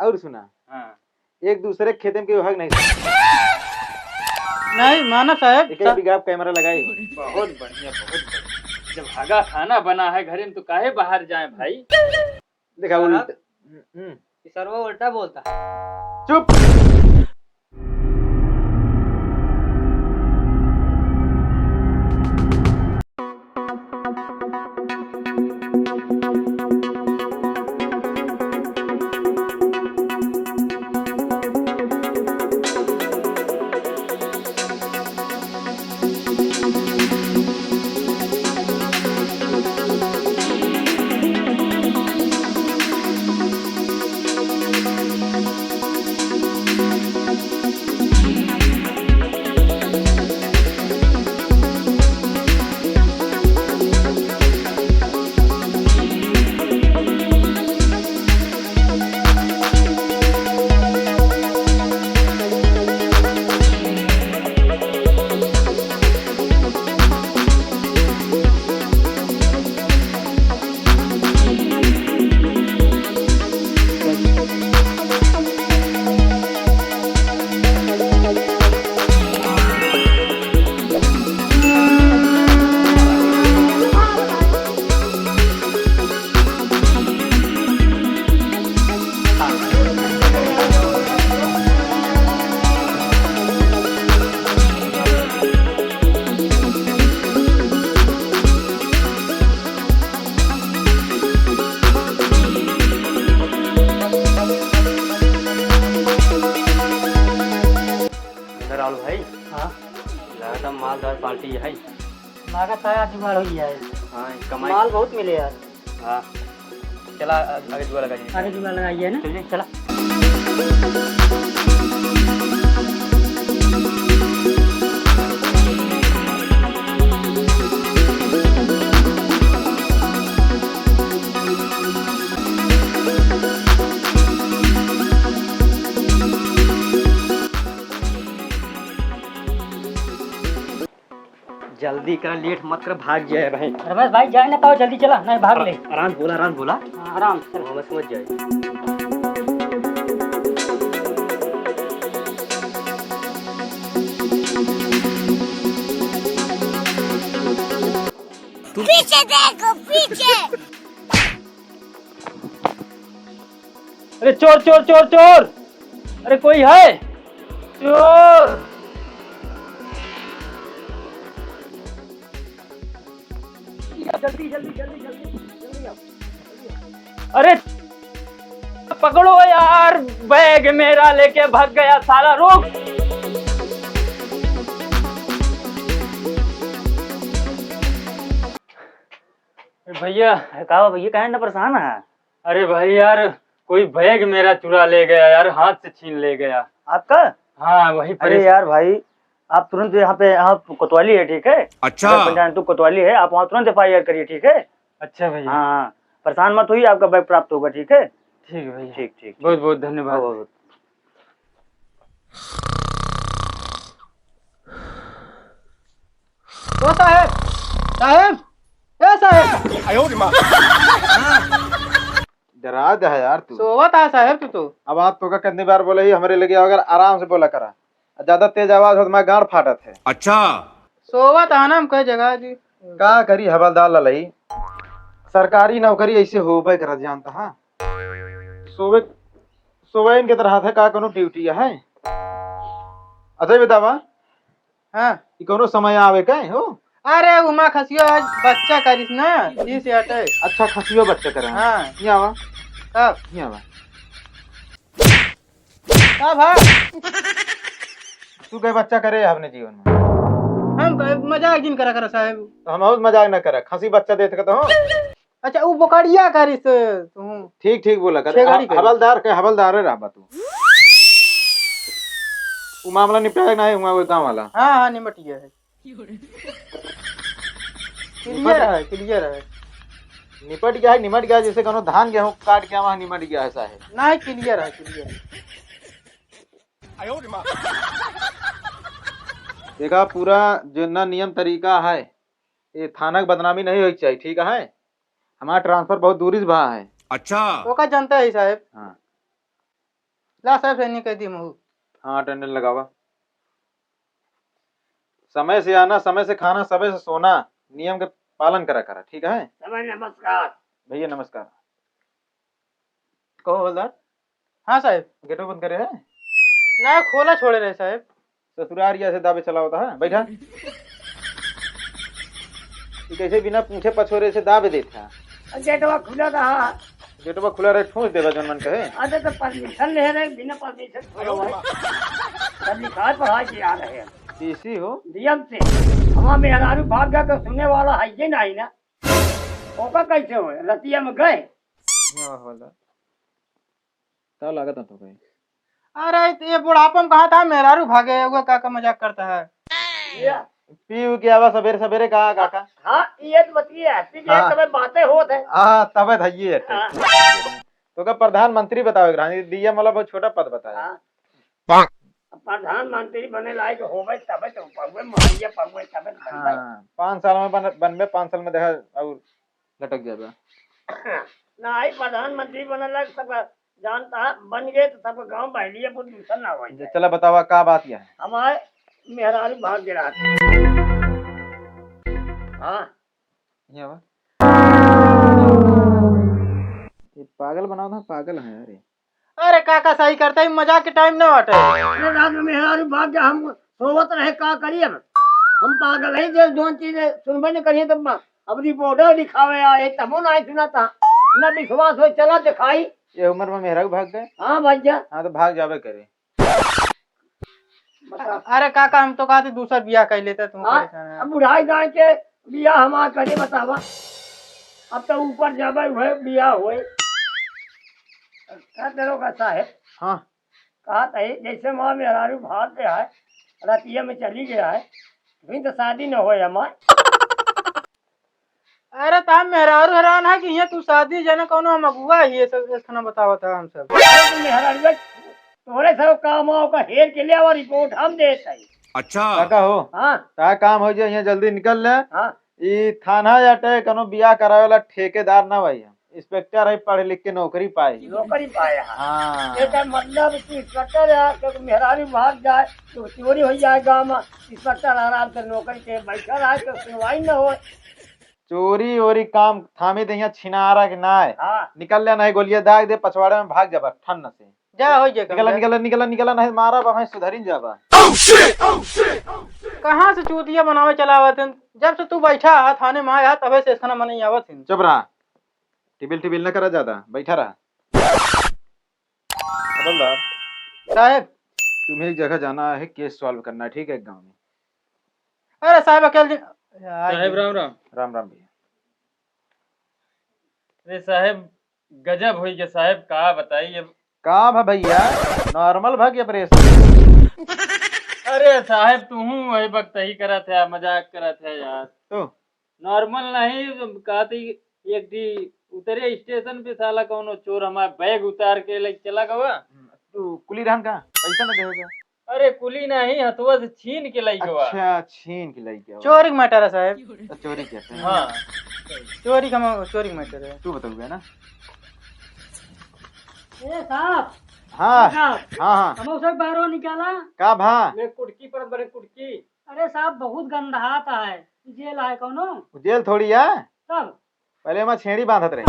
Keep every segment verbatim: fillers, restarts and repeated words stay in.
और सुना, हाँ। एक दूसरे के खेते में केहू हग नहीं सकता। नहीं, माना साहेब, एक एक सा- बीघा आप कैमरा लगाई। बहुत बढ़िया, बहुत बढ़िया। जब हगा खाना बना है घरे में, तो काहे बाहर जाए भाई? देखा, साहब, उल्ट-, हम्म, हम्म। ये सरवा उल्टा बोलता है। चुप। इधर आओ भाई। हाँ। लागत है मालदार पार्टी है। लागत है आज जुगाड़ हो गया है। हाँ, कमाई। माल बहुत मिले यार। हाँ। चला, आ-, आगे जुआ लगाइए। आगे जुआ लगाइए ना। चलिए, चला। जल्दी करा, लेट मत कर, भाग जाए भाई। अरे बस भाई, जाए ना पाओ, जल्दी चला, नहीं भाग ले। आराम बोला, आराम बोला। हाँ, आराम से। हाँ, बस समझ जाए। पीछे देखो, पीछे। अरे चोर, चोर, चोर, चोर! अरे कोई है? चोर! जल्दी, जल्दी, जल्दी, जल्दी, जल्दी आओ, जल्दी आओ। अरे पकड़ो यार, बैग मेरा लेके भाग गया साला, रुक। ए भैया। अरे का हुआ भैया, काहे इतना परेशान है? अरे भाई यार, कोई बैग मेरा चुरा ले गया यार, हाथ से छीन ले गया। आपका? हाँ, वही अरे परेशान। यार भाई, आप तुरंत यहाँ पे, यहाँ कोतवाली है, ठीक है? अच्छा। नगर पंचायत तो कोतवाली है, आप वहाँ तुरंत एफ आई आर करिए, ठीक है? अच्छा भैया। हाँ, हाँ, परेशान मत होइए, आपका बैग प्राप्त होगा, ठीक है? ठीक है भैया। ठीक, ठीक, ठीक। बहुत बहुत धन्यवाद। बहुत बहुत। ओ साहेब, साहेब, ए साहेब। डरा दे है यार तू। सोवत है साहेब तू तो। अब आप तो का कितनी बार बोले ही, हमरे लगे अगर आराम से बोला करा, ज्यादा तेज आवाज हो तो मैं गांड फाटत है। अच्छा। सोवत है ना हम कई जगह जी। का करी हवलदार ललई, सरकारी नौकरी ऐसे होबे करत जानता, हाँ। सोवे, सोवे इनके तरह है का कोनो ड्यूटी है? अच्छा बतावा, हाँ। ई कौनो समय आवे का हो? अरे, उमा खसियो आज बच्चा करिस ना, जी से हटे। अच्छा, खसियो बच्चा करे। हाँ। ये आवा। कब? ये आवा। का भा? तू कहे बच्चा करे अपने जीवन में? हम कहे मजाक जिन करा करा साहेब। तो हम और मजाक ना करा, खसी बच्चा देत का तो हो। अच्छा, उ बोकड़िया करिस तू। ठीक, ठीक बोला कर। छेगड़ी करिस। हवलदार के हवलदारे रहबा तू। उ मामला निपटाए ना है, हुआ वो गाँव वाला। हाँ, हाँ, निमट गया है। क्लियर है, क्लियर है। निपट गया है, निमट गया है, जैसे कौनो धान गेहूं काट के वहाँ निमट गया है साहेब। नहीं, क्लियर है, क्लियर है। देखा, पूरा जितना नियम तरीका है, ये थाना के बदनामी नहीं होई के चाहिए, ठीक है? हमारा ट्रांसफर बहुत दूरी से भा है। अच्छा। ओका जनता है साहेब। हाँ। ला साहब, सही नहीं कह दी महू। हाँ, अटेंडेंस लगावा। समय से आना, समय से खाना, समय से सोना, नियम के पालन करा करा, ठीक है? समय नमस्कार। भैया नमस्कार। कहो हवलदार। हाँ साहब। गेटो बंद करे है? ना, खोला छोड़े रहे साहब। ससुरार या से दाबे चला होता है, बैठा। ये कैसे बिना पूछे पछोरे से दाबे देता है? गेटवा खुला रहा। गेटवा खुला रहे, ठूस देगा जौन मन कहे। अरे तो परमिशन ले रहे, बिना परमिशन खोलो भाई। सब लिखाई पढ़ाई के आ रहे हैं। डीसी हो? डीएम से। हमार मेहरारू भाग गया तो सुने वाला है ये नहीं ना। ओका कैसे हो? रतिया में गए। वाह, वाह, वाह। का लागत है तो भाई? अरे, ये बुढ़ापा में कहाँ था मेहरारू भागे, वो का, का मजाक करता है? ये पी ऊ के आवा सबेरे सबेरे का, का, का? हाँ, ये तो बतिया है, पी के हाँ। तबे बातें होत है। हाँ, तबे धइये है। हाँ। तो का प्रधानमंत्री बतावे के रहन, डीएम वाला बहुत छोटा पद बताया। हाँ। अब प्रधानमंत्री बने लायक होवे तबे तो पौवे, महैया पौवे तबे तो बनबे। हाँ, पाँच साल में बन-, बनबे, पाँच साल में देखा और लटक जाबे। ना, आई प्रधानमंत्री बने लायक सब जानता है, बन गए तो सबका गाँव बहलिया पर दूसर ना हो जे जाए। चला बतावा का बात यह है? हमारे मेहरारू भाग गिरा। हाँ। ये बा। ये पागल बनाओ था, पागल है यार ये। अरे काका सही करता है, मजाक के टाइम ना बाटे। अरे रात में मेहरारू भाग गया, हम सोवत रहे, का करी अब? हम पागल है, जे जौन चीज सुनबे न करिए तब अब रिपोर्टर दिखावे आए, तबो ना सुना था, न विश्वास हो, चला दिखाई। ये उम्र में मेहरारू भाग गए? हाँ भैया। हाँ तो भाग जाबे करे। बता। अरे काका, हम तो कहते दूसर बियाह कर लेते, तुम हाँ, परेशान है। अब बुढ़ाई गाय के बियाह हमार करे बतावा। अब तो ऊपर जाबे हुए बियाह होए। का दरोगा साहेब? हाँ। कहा तही जैसे माँ मेहरारू भाग गया है, रतिया में चली गया है, फिर तो शादी न होए हमार। अरे, त हम मेहरारू हैरान है कि हियाँ तू शादी जाने कौनो हम अगुआ ही, ये सब, ये खाना बतावत है हम सब। अरे, तू मेहरारू है, तोरे सब काम आओ का हेर के ले आवा, रिपोर्ट हम देत है। अच्छा। काका हो, हाँ। का काम हो जे, हियाँ जल्दी निकल ले। हाँ। ई थाना जाटे, कौनो बियाह करावे वाला ठेकेदार ना भाई, हम इंस्पेक्टर है, पढ़ लिख के नौकरी पाए। नौकरी पाए, हाँ। हाँ। एकर मतलब तू इंस्पेक्टर है, तो मेहरारू भाग जाए, तो चोरी हो जाए गाँव में, इंस्पेक्टर आराम से नौकरी के बैठल है, तो सुनवाई न होए। चोरी ओरी काम थामे दे, हियाँ छिनारा के नाय। हाँ। निकल ले, नहीं गोलियां दाग दे, पछवाड़े में भाग जाबा ठन्न से। जा, हो जे काम निकला, जा। निकला, निकला, निकला, नहीं मारा बा, भाई सुधरिन जाबा। कहाँ से चूतिया बनावे चलावत हन? जब से तू बैठा है थाने में आया, तबे से इस खाना मने आवत हन। चुप रहा, टिबिल टिबिल न करा ज्यादा, बैठा रहा। हवलदार, साहेब। तुम्हें एक जगह जाना है, केस सॉल्व करना है, ठीक है, एक गाँव में। अरे साहेब, अकेल दिन, यार, साहेब, राम राम। राम राम भैया। अरे साहेब, गजब होई गया साहेब, का बताई अब। का भा भैया, नॉर्मल भा कि ऑपरेशन? अरे साहेब, तुहूँ वही बकतही करत है, मजाक करत है यार। तो नॉर्मल नहीं, कहती एक ठी उतरे स्टेशन पे, साला कौनो चोर हमार बैग उतार के ले चला गवा। तू कुली रहन का? पैसा ना देवे का? अरे कुली नहीं, हथुआ से छीन के लाई गवा। अच्छा, छीन के लाई गवा। चोरी के मैटर है साहेब। तो चोरी के है। हाँ। चोरी का मा-, चोरी के मैटर है। तू बताऊगा ना? ए साहब। हाँ। ए साहब। हाँ, हाँ। समोसा बाहर निकाला। का भा? मैं कुटकी परत बने कुटकी। अरे साहब, बहुत गंधात है। जेल है कौनो? जेल थोड़ी है। तब? पहले हमार छेड़ी बांधत रहे।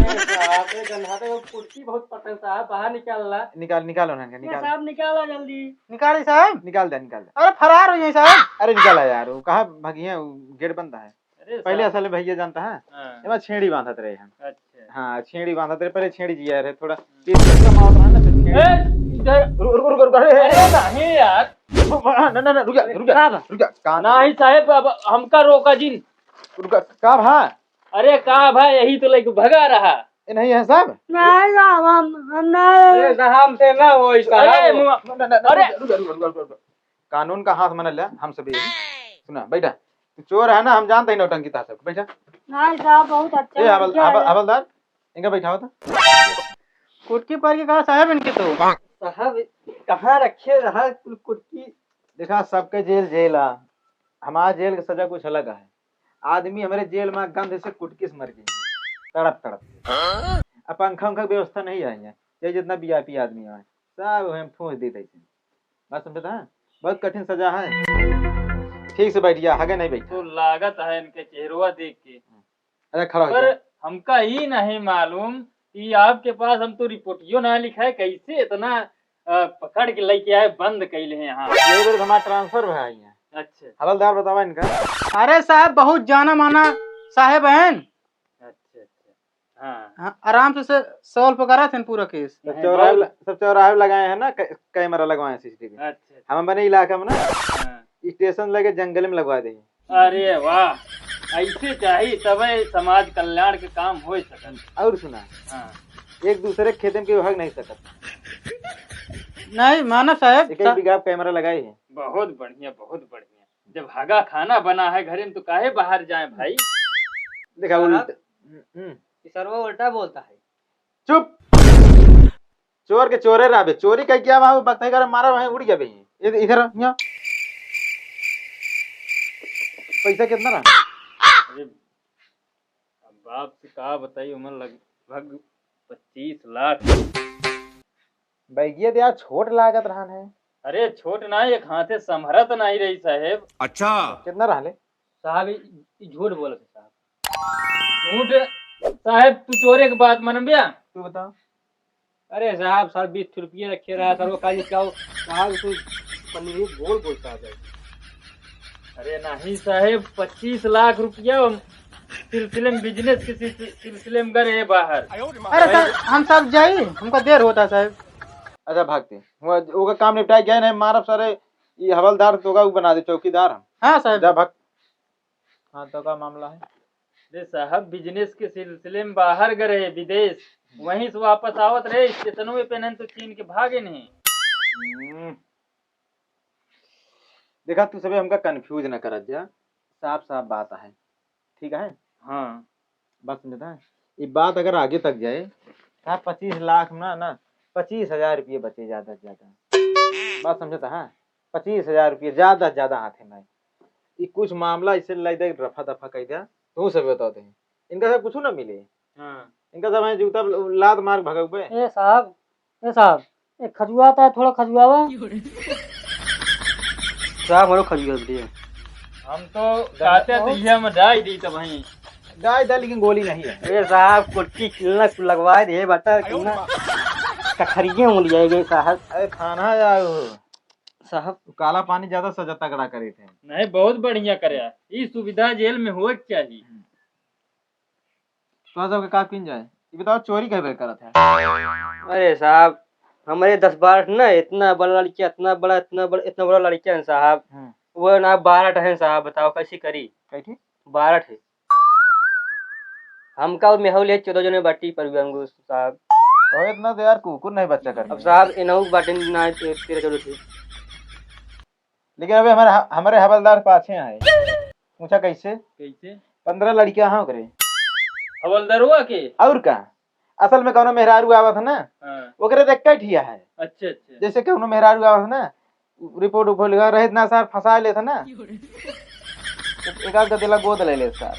अरे साहब, ये गंधात है, वो कुटकी बहुत पतन साहब, बाहर निकाल ला। निकाल, निकाल उन्हें, ये निकाल। साहब, निकाला जल्दी। निकाली साहब। निकाल दे, निकाल दे। अरे फरार हो जाए साहब। अरे निकाला यार, वो कहाँ भागी है, वो गेट बंद है। अरे पहले साहब। असल में भैया जानता है, हाँ। ये हमार छेड़ी बांधत रहे हैं। अच्छा। हाँ, छेड़ी बांधत रहे, पहले छेड़ी जिया रहे थोड़ा। हम्म। तेज तेज का मार रहा ना, तो छेड़ी ए, इधर। रुक, रुक, रुक, रुक, अरे, अरे, नहीं यार। रुक, रुक, ना, ना, ना, रुक जा, रुक जा, का बा? रुक जा, कान नहीं साहेब, अब हमका रोका जिन। रुक, का भा? अरे का भा, यही तो लेके भगा रहा। ये नहीं है साहब? नहीं साहब, हम, हम नहीं। अरे साहब, हमसे ना होई साहब। अरे मुआ-, ना, ना, ना, अरे। रुक जा, रुक जा, रुक जा, रुक जा, रुक जा। कानून का हाथ में न ले, हम सभी। सुना, बैठा। तू चोर है ना, हम जानते हैं नौटंकी था सब। बैठा। नहीं साहब, बहुत अच्छा ए, हवल-, लड़का हवल-, है। हवलदार, इनका बैठावा था। कुटकी पर के कहा साहब इनके तो। साहब, कहाँ रखे रहा कुल कुटकी? देखा, सबके जेल जेल आ। हमारा जेल का सजा कुछ अलग है। आदमी हमारे जेल में गंध से कुटकी से मर गए। तड़प तड़प। अब पंखा उंखा की व्यवस्था नहीं है यहाँ। ये जितना वीआईपी आदमी आए। साहब, हम फूंस दी तैसे। बात समझता है? बहुत कठिन सजा है। ठीक से बैठ जा, आगे नहीं बैठा। तो लागत है इनके चेहरवा देख के। अरे, खड़ा हो पर जा। हमका ही नहीं मालूम कि आपके पास हम तो रिपोर्टियो ना लिखा है, कैसे इतना, अ, पकड़ के लेके आए, बंद कैले हैं यहाँ? यही बेर हमारा ट्रांसफर भा है यहाँ। अच्छा। हवलदार बतावा इनका। अरे साहब, बहुत जाना माना साहेब हैं। अच्छा, अच्छा। हाँ। हाँ, आराम से, से सॉल्व करा थे पूरा केस। सब नहीं, चौराहे बहुत ल-, सब चौराहे लगाए हैं ना, कै-, कैमरा लगवाए हैं, सीसीटीवी। अच्छा, अच्छा। हम अपने इलाका में ना, हाँ। स्टेशन लगे जंगल में लगवा दे। अरे वाह, ऐसे चाहिए, तबे समाज कल्याण के काम हो सकत। और सुना, हाँ। एक दूसरे के खेते में केहू हग नहीं सकत। नहीं, मानव साहेब, एक एक सा- बीघा कैमरा लगाई है। बहुत बढ़िया, बहुत बढ़िया। जब हगा खाना बना है घरे में, तो काहे बाहर जाए भाई? देखा, साहब, उल्ट-, हम्म, हम्म। ये सरवा उल्टा बोलता है। चुप। चोर के चोरे रहबे, चोरी कह क्या वहाँ बकते कर मारा वहीं उड़ गया बे। इध-, इधर यहाँ। पैसा कितना रहा? अरे, अब बाप से का बताई, उमर लगभग पच्चीस लाख। बैगिया दे यार, छोट लागत रहन है। अरे, छोट ना, एक हाथे संभरत नहीं रही साहेब। अच्छा। कितना रहले? साहब, ई, ई झूठ बोलत है साहब। झूठ? साहेब, तू चोरे के बात मनबे? तू बता। अरे साहब, साहब, बीस रुपये रखे रहा, सर, वो काली क्या हो? साहब, तू पन्नी गोल बोलता है। अरे नहीं साहेब, पच्चीस लाख रुपया सिलसिले में, बिजनेस के सिलसि-, सिलसिले में गए बाहर। अरे सर, हम सब जाई, हमका देर होता है साहेब। अच्छा, भागते। वो, ओका काम निपटाए गए नहीं, मारब सारे, ये हवलदार तोका उ बना दे, चौकीदार हम। हाँ साहेब। जा भाग। हाँ, तो का मामला है? अरे साहब, बिजनेस के सिलसिले में बाहर गए रहे, विदेश, वहीं से वापस आवत रहे, स्टेशनों पे नहीं तो चीन के भागे नहीं। हम्म। देखा, तू सबे हमका कंफ्यूज न करत जा, साफ साफ बात है, ठीक है? हाँ। बात समझता है? ये बात अगर आगे तक जाए, हाँ, पच्चीस लाख में ना, ना, पच्चीस हजार रुपये बचे ज्यादा से ज्यादा। बात समझता है? पच्चीस हजार रुपये ज्यादा से ज्यादा हाथे में। ये कुछ मामला इसे लाई दे, रफा दफा कह दिया, तू सब बता दे। इनका सब कुछ ना मिले। हाँ। इनका सब है जूता लात मार भगवे। ए साहब, ए साहब, ए खजुआता है, थोड़ा खजुआवा। साहब, हमरो खजुआ दे। हम तो कहते तो ये हम डाई दी तो भाई। डाई दा, लेकिन गोली नहीं है। ए साहब, कुट्टी किलना लगवाए दे, बता किलना। कखरिये हो लिया ये साहब। अरे थाना जाओ। साहब। काला पानी ज्यादा सजा तगड़ा करे थे। नहीं, बहुत बढ़िया करे। ई सुविधा जेल में होए के चाहिए। हम्म। तो सबके का किन जाए? ये बताओ, चोरी कई बेर करत है? अरे साहब, हमारे दस बारह ठे ना, इतना बड़ा लड़किया, इतना बड़ा, इतना बड़ा, इतना बड़ा लड़किया है साहब। हम्म। वो ना बारह ठे हैं साहब, बताओ कैसे करी? कैसे? बारह ठे। हमका वो मेहू ले चौदह जने बाटी पर भी अंगू साहब। तो इतना तो यार कुकुर नहीं बच्चा कर अब दिया। साहब, इनहू बाटी ना ते-, तेरह चौदह ठे। लेकिन अबे हमारे ह-, हमारे हवलदार पाछे आए। पूछा कैसे? कैसे? पन्द्रह लड़कियां हैं ओकरे। हवलदारवा के? और का? असल में कौनो मेहरारू आवत है ना, हाँ। ओकरे देख के ठिया है। अच्छा, अच्छा। जैसे कौनो मेहरारू आवत है ना, रिपोर्ट उपोर्ट लिखा रहे ना सर, फंसा लेत है ना। एक आध गदेला गोद ले लेत सर।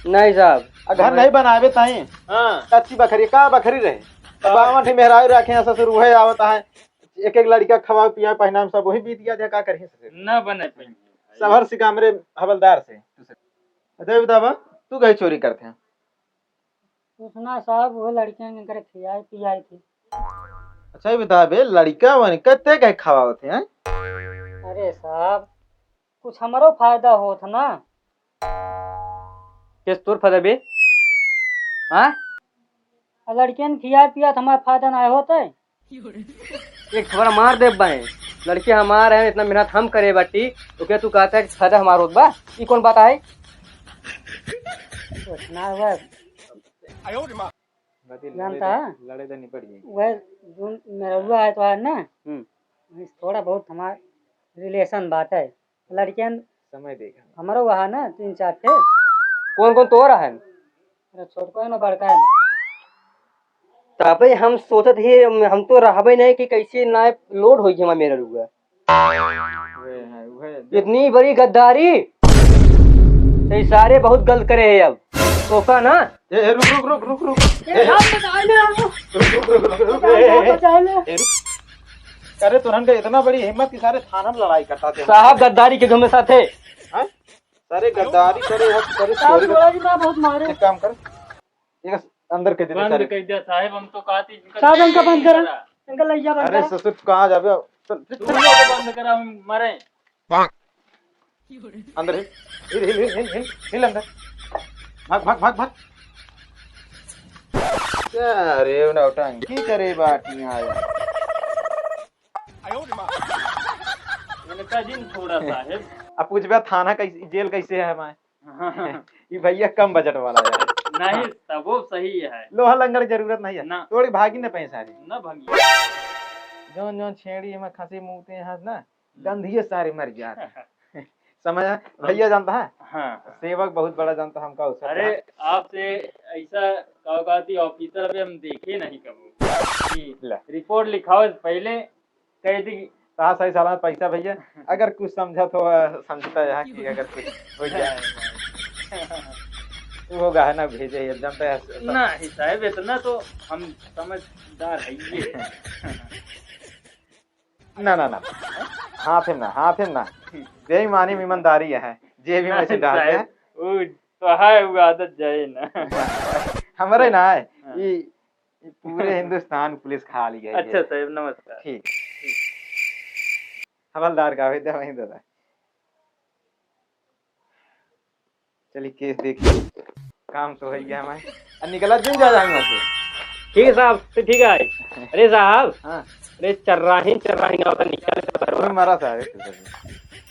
नहीं साहब। आ घर नहीं बनावे ताई। हाँ। कच्ची बखरी, का बखरी रहे? हाँ। बावन ठे मेहरारू रखे हैं ससुर, वही आवत है। एक एक लड़का खवा पिया पहनाम सब वही बीत गया, का करिए ससुर? ना बने पाएंगे। सब हर सिकामरे हवलदार से। अच्छा, ये बतावा, तू कहीं चोरी करते हैं? कुछ ना साहब, वो लड़कियां के करे खियाए पियाए थे। अच्छा, ये बताबे, लड़का वन कते कहे खवावत हैं? अरे साहब, कुछ हमरो फायदा होत ना। किस तोर फायदा बे? हाँ? आ लड़कियन खियाए पियात हमार फायदा ना होत है। एक थप्पड़ मार देब बाएं। लड़के हमार हैं, इतना मेहनत हम करे बाटी, ओके तू कहता है कि फायदा हमार होत बा? ई कौन बात है? कुछ ना हुआ। जानता है? लड़े तो निपट जाए। वह जोन मेहरुआ है तो है ना? हम्म। वही थोड़ा बहुत हमार relation बात है। लड़कियन समय देखा। हमरो वहाँ ना तीन चार ठे। कौन कौन तोरा है? अरे छोटको है ना, बड़का है ना। तबे हम सोचत ही, हम तो रहबे नहीं कि कैसे ना load होई हमार मेहरुआ। उहे है, उहे। इतनी बड़ी गद्दारी। ये सारे बहुत गलत करे हैं अब। तोका ना। ए, ए, रुक, रुक, रुक, रुक, रुक। ए, ए, साहब, बचा ले हमको। रुक, रुक, रुक, रुक, रुक, बचा ले, ए, ए, बचा ले। ए, रुक। करे तो उन्हन का इतना बड़ी हिम्मत कि सारे थाना में लड़ाई करता थे। साहब गद्दारी के घूमे साथे। हैं? सारे गद्दारी करे, हम करे साहब चोरी कर। जी बा बहुत मारे। एक काम कर, एक अंदर के दे दे बंद सारे। कर दिया साहब, हम तो कहते इनका साहब, इनका बंद करा। करा। इनका लइया बंद अरे करा। ससुर, कहाँ जाबे? चल, चल, तू चल। लोग बंद करा, हम मरे। अंदर हिल, हिल, हिल, हिल, हिल, हिल अंदर। भाग, भाग, भाग, भाग। क्या रे, नौटंकी करे बाटियां यार। मैंने कहा, "जिन थोड़ा सा है।" अब पूछबे थाना कैसे, जेल कैसे है हमारे? ई भैया कम बजट वाला यार। नहीं, तबो सही है। लोहा लंगड़ जरूरत नहीं है। ना। तोड़ी भागी न पैसा रे। ना भागी। जौन जौन छेड़ी में खसी मूते हैं ना, गंधिये सारे मर जाते। समझ आया? भैया जानता है? हाँ। सेवक बहुत बड़ा जानता है हमका उसका अरे, क्या? आपसे ऐसा का कहती ऑफिसर अभी हम देखे नहीं कबो। कि ले। रिपोर्ट लिखाओ से पहले कह दी। कहा सही सलामत पैसा भैया, अगर कुछ समझत हो, समझता है कि अगर कुछ हो जाए, वो गहना भेजे, ये जानता है। नहीं साहब, इतना तो हम समझदार है ये। ना, ना, ना, हाथ में ना, हाथ में ना। बेईमानी में ईमानदारी है, जेबी में से नहीं डाल साहब, दे। वो तो है, वो आदत जाए ना। हमारे ना है, हाँ। ये, ये पूरे हिंदुस्तान पुलिस खा ली है ये। अच्छा साहब, नमस्कार। ठीक। हवलदार का भेज दे वहीं दादा। चलिए केस देखिए, काम तो हो गया हमारे। अब निकला दिन जा रहा है वहाँ से। ठीक है साहब, तो ठीक है। अरे साहब, हाँ। अरे चर्राही, चर्राही का होता निकल के वो मारा साहब, एक तो सर।